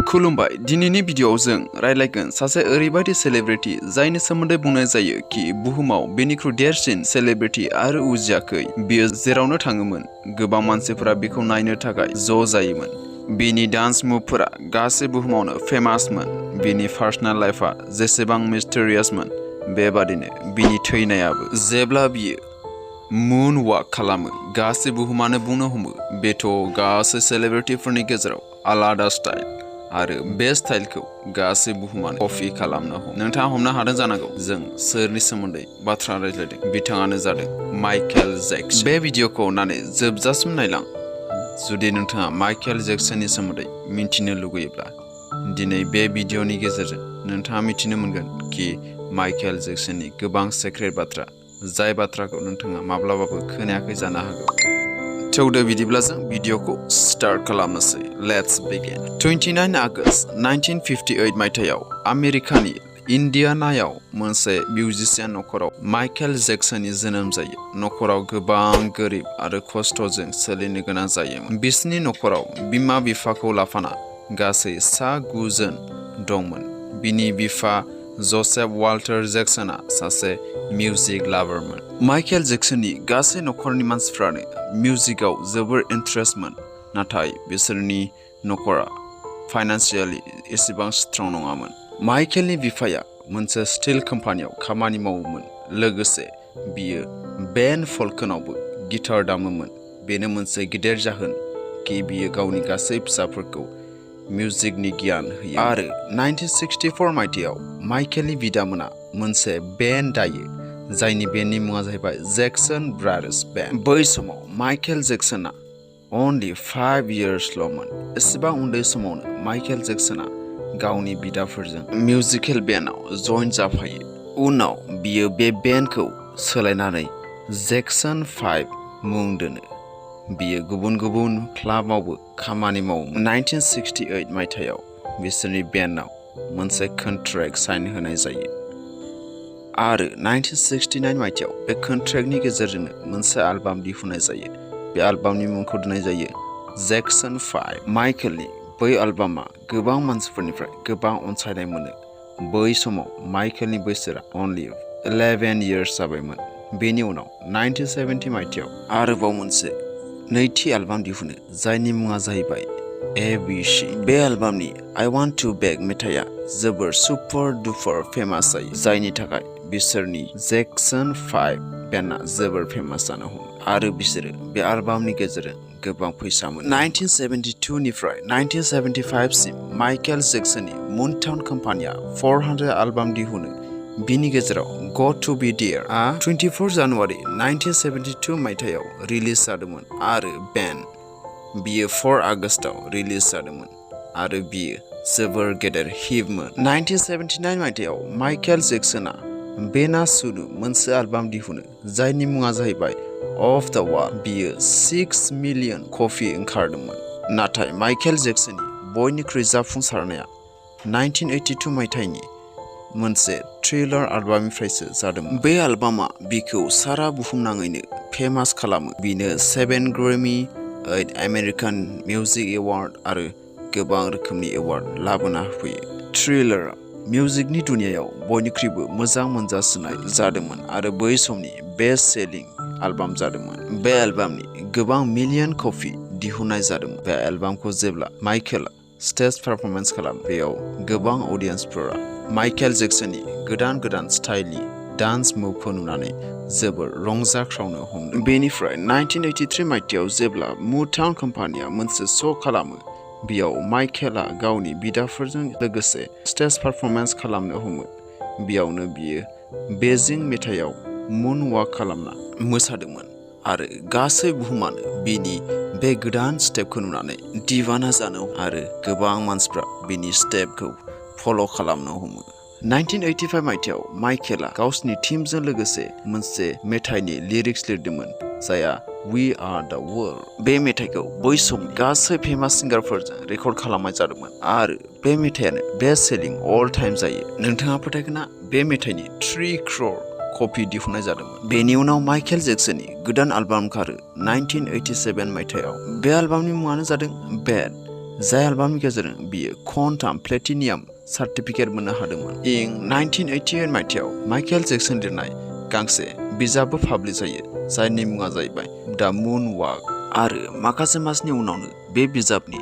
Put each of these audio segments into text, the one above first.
खुलुमबाय दिनैनि भिडियोआव जों रायलायगोन सासे ओरैबायदि सेलिब्रिटी जायनि सोमोन्दै बुंनाय जायो कि बुहुमाव बेनिख्रुइ देरसिन सेलिब्रिटी आरो उजियाखै बियो जेरावनो थाङोमोन गोबां मानसिफोरा बिखौ नायनो थाखाय ज' जायोमोन बिनि डान्स मुभफोरा गासै बुहुमावनो फेमासमोन बिनि पार्सनेल लाइफआ जेसेबां मिस्टेरियासमोन बेबादिनो बिनि थैनायाबो जेब्ला बियो मुन वाक खालामो गासै बुहुमानो बुंनो हमो बेथ' गासै सेलिब्रिटीफोरनि गेजेराव आलादा स्टाइल आरो बे स्टाइलखौ गासै बुहुमानो कपि खालामनो हमो नोंथाङा हमनो हादों जानांगौ जों सोरनि सोमोन्दै बाथ्रा रायज्लायदों बिथाङानो जादों माइकेल जैक्सन बे भिडियोखौ अननानै जोबजासिम नायलां जुदि नोंथाङा माइकेल जैक्सननि सोमोन्दै मिन्थिनो लुगैयोब्ला दिनै बे भिडियोनि गेजेरजों नोंथाङा मिथिनो मोनगोन कि माइकेल जैक्सननि गोबां सिक्रेट बाथ्रा जाय बाथ्राखौ नोंथाङा माब्लाबाबो खोनायाखै जानो हागौ थौदो बिदिब्ला जों भिडियोखौ स्टार्ट खालामनोसै लेट्स बिगिन 29 आगस्ट 1958 मायथाइयाव आमेरिकानि इन्डियानायाव मोनसे मिउजिशियान नखराव माइकेल जैक्सननि जोनोम जायो नखराव गोबां गोरिब आरो खस्थ'जों सोलिनो गोनां जायोमोन बिसनि नखराव बिमा बिफाखौ लाफाना गासै 9 जन दंमोन बिनि बिफा जोसेफ वाल्टार जैक्सना सासे मिउजिक लाभारमोन माइकेल जैक्सननि गासै नखरनि मानसिफ्रानो मिउजिकआव जोबोर इन्ट्रेस्टमोन नाथाय बिसोरनि नखरा फाइनान्सियेलि एसेबां स्ट्रं नङामोन माइकेलनि बिफाया मोनसे स्टील कम्पानियाव खामानि मावोमोन लोगोसे बियो बेन फल्कनावबो गिटार दामोमोन बेनो मोनसे गिदिर जाहोन कि बियो गावनि गासै फिसाफोरखौ मिउजिकनि गियान होयो आरो 1964 मायथाइयाव माइकेलनि बिदामोना मोनसे बेन्ड दायो जायनि बेन्डनि मुङा जाहैबाय जैक्सन ब्रादार्स बेन्ड बै समाव माइकेल जैक्सना only 5 yearsल'मोन एसेबां उन्दै समावनो माइकेल जैक्सना गावनि बिदाफोरजों मिउजिकेल बेन्डआव जइन जाफायो उनाव बियो बे बेन्डखौ सोलायनानै जैक्सन 5 मुं दोनो बियो गुबुन गुबुन क्लाबावबो खामानि मावो 1968 मायथाइयाव बिसोरनि बेन्डआव मोनसे कन्ट्रेक्ट साइन होनाय जायो आरो 1969 मायथाइयाव बे कन्ट्रेक्टनि गेजेरजोंनो मोनसे एलबाम दिहुननाय जायो बे एलबामनि मुंखौ दोननाय जायो जैक्सन 5 माइकेलनि बै एलबामा गोबां मानसिफोरनिफ्राय गोबां अनसायनाय मोनो बै समाव माइकेलनि बैसोआ only 11 years जाबायमोन बेनि उनाव 1970 मायथाइयाव आरोबाव मोनसे नैथि एलबाम दिहुनो जायनि मुङा जाहैबाय ABC बे एलबामनि I Want to Beg मेथाइया जोबोर सुपार डुपार फेमास जायो जायनि थाखाय बिसोरनि जैक्सन 5 बेन्डआ जोबोर फेमास जानो हमो आरो बिसोरो बे एलबामनि गेजेरजों गोबां फैसा मोनो 1972 निफ्राय 1975 सिम माइकेल जैक्सननि मुनटाउन कम्पानिया 400 एलबाम दिहुनो बिनि गेजेराव Go to be There 24 January 1972 मायथाइयाव रिलिज जादोंमोन आरो बेन बियो 4 आगस्टआव रिलिज जादोंमन आरो बियो जोबोर गेदेर हिटमोन 1979 मायथाइयाव माइकेल जैक्सना बेना सुनु मोनसे एलबाम दिहुनो जायनि मुङा जाहैबाय अफ द वाल बियो 6 मिलियन कपि ओंखारदोंमोन नाथाय माइकेल जैक्सननि बयनिख्रुइ जाफुंसारनाया 1982 मायथाइनि मोनसे थ्रिलार एलबामनिफ्रायसो जादोंमोन बे एलबामा बिखौ सारा बुहुमनाङैनो फेमास खालामो बिनो 7 ग्रेमी 8 आमेरिकान मिउजिक एवार्ड आरो गोबां रोखोमनि एवार्ड लाबोना होफैयो थ्रिलारआ मिउजिकनि दुनियायाव बयनिख्रुइबो मोजां मोनजासिननाय जादोंमोन आरो बै समनि बेस्ट सेलिं एलबाम जादोंमोन बे एलबामनि गोबां मिलियन कपि दिहुननाय जादोंमोन बे एलबामखौ जेब्ला माइकेला स्टेज पारफरमेन्स खालामो बेयाव गोबां अडियन्सफोरा माइकेल जैक्सननि गोदान स्टाइलनि डान्स मुभखौ नुनानै जोबोर रंजाख्रावनो हमदों बेनिफ्राय 1983 मायथाइयाव जेब्ला मुनटाउन कम्पानिया मोनसे श' खालामो बेयाव माइकेला गावनि बिदाफोरजों लोगोसे स्टेज पारफरमेन्स खालामनो हमो बेयावनो बियो बेजिं मेथाइयाव मुन वाक खालामना मोसादोंमोन आरो गासै बुहुमानो बिनि बे गोदान स्टेपखौ नुनानै दिवाना जानो आरो गोबां मानसिफ्रा बिनि स्टेपखौ फल' खालामनो हमो 1985 मायथाइयाव माइकेला गावसिनि टीमजों लोगोसे मोनसे मेथाइनि लिरिक्स लिरदोंमोन जायहा We Are the World बे मेथाइखौ बै समनि गासै फेमास सिंगारफोरजों रेकर्ड खालामनाय जादोंमोन आरो बे मेथाइयानो बेस्ट सेलिं अल टाइम जायो नोंथाङा फोथायगोन बे मेथाइनि 3 crore कपि दिहुननाय जादोंमोन बेनि उनाव माइकेल जैक्सननि गोदान एलबाम ओंखारो 1987 मायथाइयाव बे एलबामनि मुङानो जादों बेड जाय एलबामनि गेजेरजों बियो खनथाम प्लेटिनियाम सार्टिफिकेट मोननो हादोंमोन। इं 1988 मायथाइयाव माइकेल जेक्सन लिरनाय गांसे बिजाबबो पाब्लिश जायो जायनि मुङा जाहैबाय दा मुन वाक आरो माखासे मासनि उनावनो बे बिजाबनि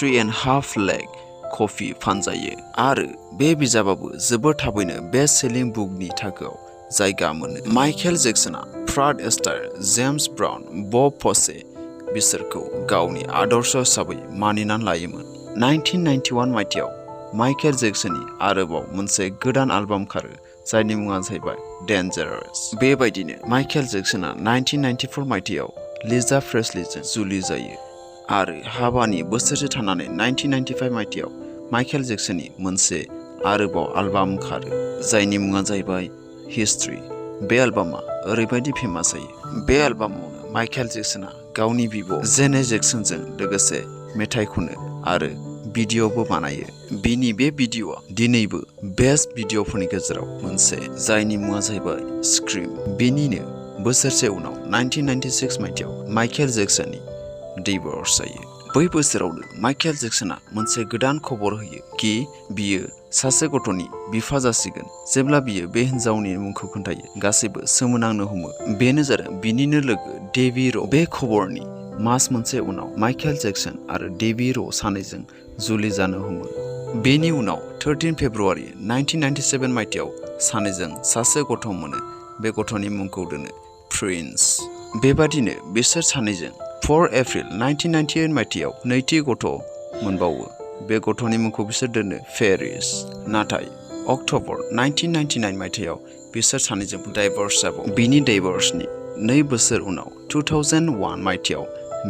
3.5 लाख कपि फानजायो आरो बे बिजाबाबो जोबोद थाबैनो बेस्ट सेलिं बुकनि थाखोआव जायगा मोनो। माइकेल जेक्सना Fred Astaire, James Brown, Bob Fosse बिसोरखौ गावनि आदर्श हिसाबै मानिनानै लायोमोन। 1991 मायथाइयाव माइकेल जेक्सननि आरोबाव मोनसे गोदान एलबाम ओंखारो जायनि मुङा जाहैबाय डेन्जारास। बेबायदिनो माइकेल जेक्सना 1994 मायथाइयाव लिजा प्रेस्लिजों जुलि जायो आरो हाबानि बोसोरसे थानानै 1995 मायथाइयाव माइकेल जेक्सननि मोनसे आरोबाव एलबाम ओंखारो जायनि मुङा जाहैबाय हिस्ट्री। बे एलबामा ओरैबायदि फेमास जायो। बे एलबामावनो माइकेल जेक्सना गावनि बिब' जेने जेक्सनजों लोगोसे मेथाइ खनो आरो भिडिअ'बो बानायो। बिनि बे भिडिअ'आ दिनैबो बेस्ट भिडिअ'फोरनि गेजेराव मोनसे जायनि मुङा जाहैबाय स्क्रीम। बिनिनो बोसोरसे उनाव 1996 मायथाइयाव माइकेल जेक्सननि डिवोर्स जायो। बै बोसोरावनो माइकेल जेक्सना मोनसे गोदान खबर होयो कि बियो सासे गथ'नि बिफा जासिगोन। जेब्ला बियो बे हिन्जावनि मुंखौ खोन्थायो गासैबो सोमोनांनो हमो। बेनो जादों बिनिनो लोगो डेभि र'। बे खबरनि मास मोनसे उनाव माइकेल जेक्सन आरो डेभि र' सानैजों जुलि जानो हमो। बेनि उनाव 13 फेब्रुवारि 1997 मायथाइयाव सानैजों सासे गथ' मोनो। बे गथ'नि मुंखौ दोनो प्रिन्स। बेबादिनो बिसोर सानैजों 4 एप्रिल 1998 मायथाइयाव नैथि गथ' मोनबावो। बे गथ'नि मुंखौ बिसोर दोनो पेरिस। नाथाय अक्ट'बर 1999 मायथाइयाव बिसोर सानैजों डाइभर्स जाबावो। बिनि डाइभर्सनि 2 बोसोर उनाव 2001 मायथाइयाव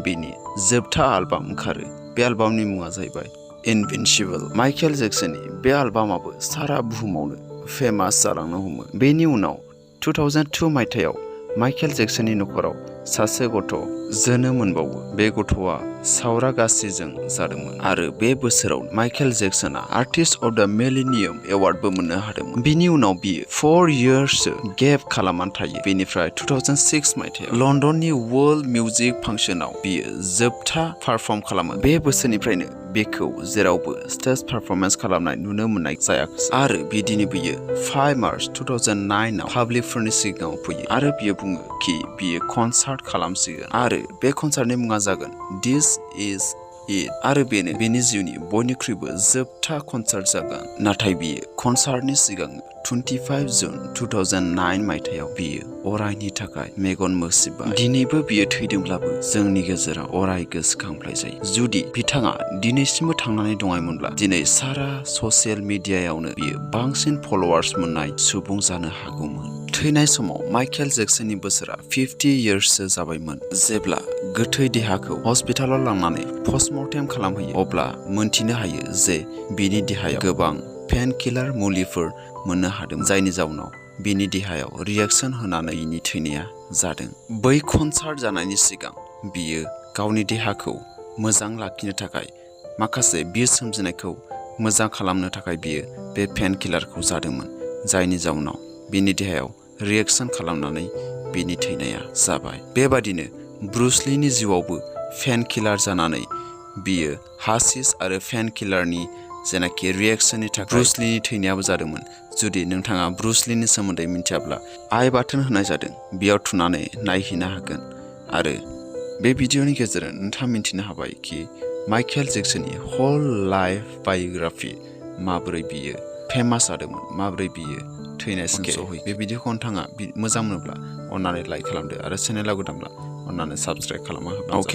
बिनि जोबथा एलबाम ओंखारो। बे एलबामनि मुङा जाहैबाय इनविनसिबल। माइकेल जेक्सननि बे एलबामाबो सारा बुहुमावनो फेमास जालांनो हमो। बेनि उनाव 2002 मायथाइयाव माइकेल जेक्सननि नखराव सासे गथ' जोनोम मोनबावो। बे गथ'आ सावरागासिजों जादोंमोन आरो बे बोसोराव माइकेल जेक्सना आर्टिस्ट अफ द मिलेनियम एवार्डबो मोननो हादोंमन। बिनि उनाव बियो 4 इयार्ससो गेप खालामनानै थायो। बेनिफ्राय 2006 मायथाइयाव लन्डननि वर्ल्ड मिउजिक फांसनाव बियो जोबथा पारफर्म खालामो। बे बोसोरनिफ्रायनो बेखौ जेरावबो स्टेज पारफरमेन्स खालामनाय नुनो मोननाय जायाखै आरो बिदिनो बियो 5 मार्च 2009 आव पाब्लिकफोरनि सिगाङाव फैयो आरो बियो बुङो कि बियो कनसार्ट खालामसिगोन आरो बे कनसार्टनि मुङा जागोन दिस इज इट आरो बेनो बिनि जिउनि बयनिख्रुइबो जोबथा कनसार्ट जागोन। नाथाय बियो कनसार्टनि सिगां 25 जुन 2009 मायथाइयाव बियो अरायनि थाखाय मेगन मोसिबाय। दिनैबो बियो थैदोंब्लाबो जोंनि गेजेराव अराय गोसोखांफ्लाय जायो। जुदि बिथाङा दिनैसिमबो थांनानै दङमोनब्ला दिनै सारा ससियेल मिडियायावनो बियो बांसिन फलोवार्स मोननाय सुबुं जानो हागौमोन। थैनाय समाव माइकेल जेक्सननि बोसोरा 50 इयार्ससो जाबायमोन। जेब्ला गोथै देहाखौ हस्पिटालाव लांनानै पस्टमर्टेम खालामहैयो अब्ला मोनथिनो हायो जे बिनि देहायाव गोबां पेन किलार मुलिफोर मोननो हादों जायनि जाउनाव बिनि देहायाव रिएक्सन होनानै बिनि थैनाया जादों। बै कनसार्ट जानायनि सिगां बियो गावनि देहाखौ मोजां लाखिनो थाखाय माखासे बिस सोमजिनायखौ मोजां खालामनो थाखाय बियो बे पेन किलारखौ जादोंमोन जायनि जाउनाव बिनि देहायाव रिएक्सन खालामनानै बिनि थैनाया जाबाय। बेबादिनो ब्रुस लीनि जिउआवबो पेन किलार जानानै बियो हासिस आरो पेन किलारनि जेनाखि रिएक्सननि थाखाय ब्रुस लीनि थैनायाबो जादोंमोन। जुदि नोंथाङा ब्रुस लीनि सोमोन्दै मिथियाब्ला आइ बाटोन होनाय जादों बेयाव थुनानै नायहैनो हागोन आरो बे भिडिअनि गेजेरजों नोंथाङा मिन्थिनो हाबाय कि माइकेल जेक्सननि हल लाइफ बायोग्राफि माबोरै बियो फेमास जादोंमोन, माबोरै बियो थैनायसिम सहैयो। बे भिडिअखौ नोंथाङा मोजां मोनोब्ला अन्नानै लाइक खालामदो आरो चेनेलाव गोदानब्ला अन्नानै साबस्क्राइब खालामना होबानो जाबाय।